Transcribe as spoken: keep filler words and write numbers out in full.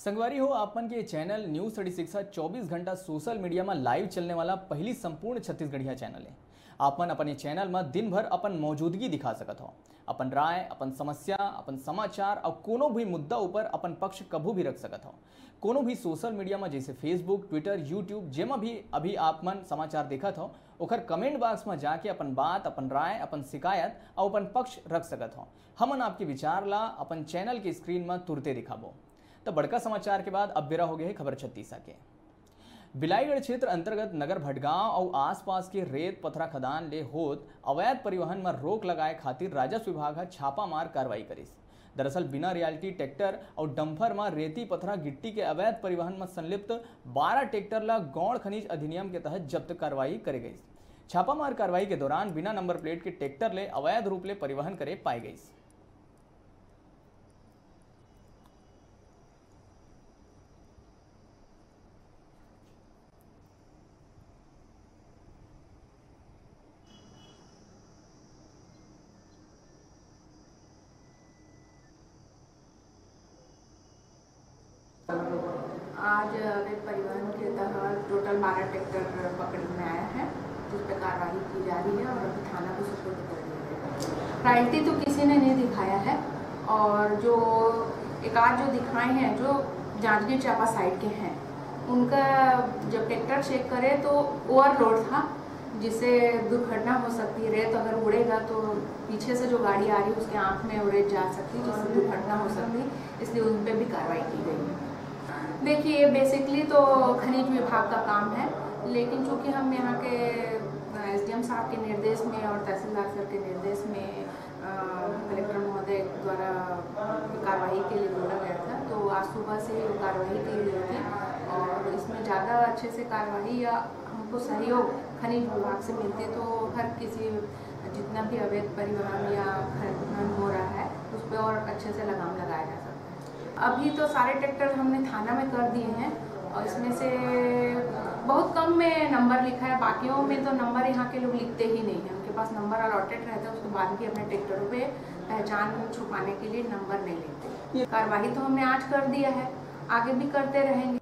संगवारी हो, आप मन के चैनल न्यूज थर्टी सिक्स ह चौबीस घंटा सोशल मीडिया म लाइव चलने वाला पहली संपूर्ण छत्तीसगढ़िया चैनल है। आप मन अपन ये चैनल म दिन भर अपन मौजूदगी दिखा सकत हो, अपन राय, अपन समस्या, अपन समाचार और कोनो भी मुद्दा ऊपर अपन पक्ष कभू भी रख सकत हो। कोनो भी सोशल मीडिया म जैसे Facebook, Twitter, YouTube, जेमा भी अभी आप मन समाचार देखत हो, ओखर कमेंट बॉक्स म जाके अपन बात, अपन राय, अपन शिकायत और अपन पक्ष रख सकत हो। हमन आपके विचार ला अपन चैनल के स्क्रीन म तुरते दिखाबो। त बड़का समाचार के बाद अब बेरा हो गए है खबर छत्तीसा के। बिलाईगढ़ क्षेत्र अंतर्गत नगर भटगांव अउ आसपास के रेत पथरा खदान ले होत अवैध परिवहन म रोक लगाए खातिर राजस्व विभाग ह छापामार कार्रवाई करिस। दरअसल बिना रियल्टी ट्रैक्टर अउ डंपर म रेती पथरा गिट्टी के अवैध परिवहन म संलिप्त बारह ट्रैक्टर ल गौण खनिज अधिनियम के तहत जब्त कार्रवाई करे गइस। छापामार कार्रवाई के दौरान बिना नंबर प्लेट के ट्रैक्टर ले अवैध रूप ले परिवहन करे पाए गइस। आज अवैध परिवहन के तहत टोटल बारह ट्रैक्टर पकड़ में आया है, जिस पर कार्रवाई की जा रही है और अभी थाना को सुपुर्द कर दिया गया है। रायल्टी तो किसी ने नहीं दिखाया है और जो एक आध जो दिखाए हैं, जो जांजगीर चांपा साइड के हैं, उनका जब ट्रैक्टर चेक करे तो ओवरलोड था, जिससे दुर्घटना हो सकती है। रेत अगर उड़ेगा तो पीछे से जो गाड़ी आ रही है उसके आंख में रेत जा सकती है, जिससे दुर्घटना हो सकती है, इसलिए उन पर भी कार्रवाई की गई है। देखिए, बेसिकली तो खनिज विभाग का काम है, लेकिन चूंकि हम यहाँ के एसडीएम साहब के निर्देश में और तहसीलदार सर के निर्देश में अ, कलेक्टर महोदय द्वारा कार्रवाई के लिए बोला गया था, तो आज सुबह से ही वो कार्रवाई की गई थी। और इसमें ज़्यादा अच्छे से कार्रवाई या हमको सहयोग खनिज विभाग से मिलते तो हर किसी, जितना भी अवैध परिवहन या खनन हो रहा है, उस पर और अच्छे से लगाम लगाया जा सकता है। अभी तो सारे ट्रैक्टर हमने थाना में कर दिए हैं और इसमें से बहुत कम में नंबर लिखा है, बाकियों में तो नंबर यहाँ के लोग लिखते ही नहीं है। उनके पास नंबर अलॉटेड रहता है, उसके बाद भी अपने ट्रैक्टरों पे पहचान छुपाने के लिए नंबर नहीं लिखते। कार्रवाई तो हमने आज कर दिया है, आगे भी करते रहेंगे।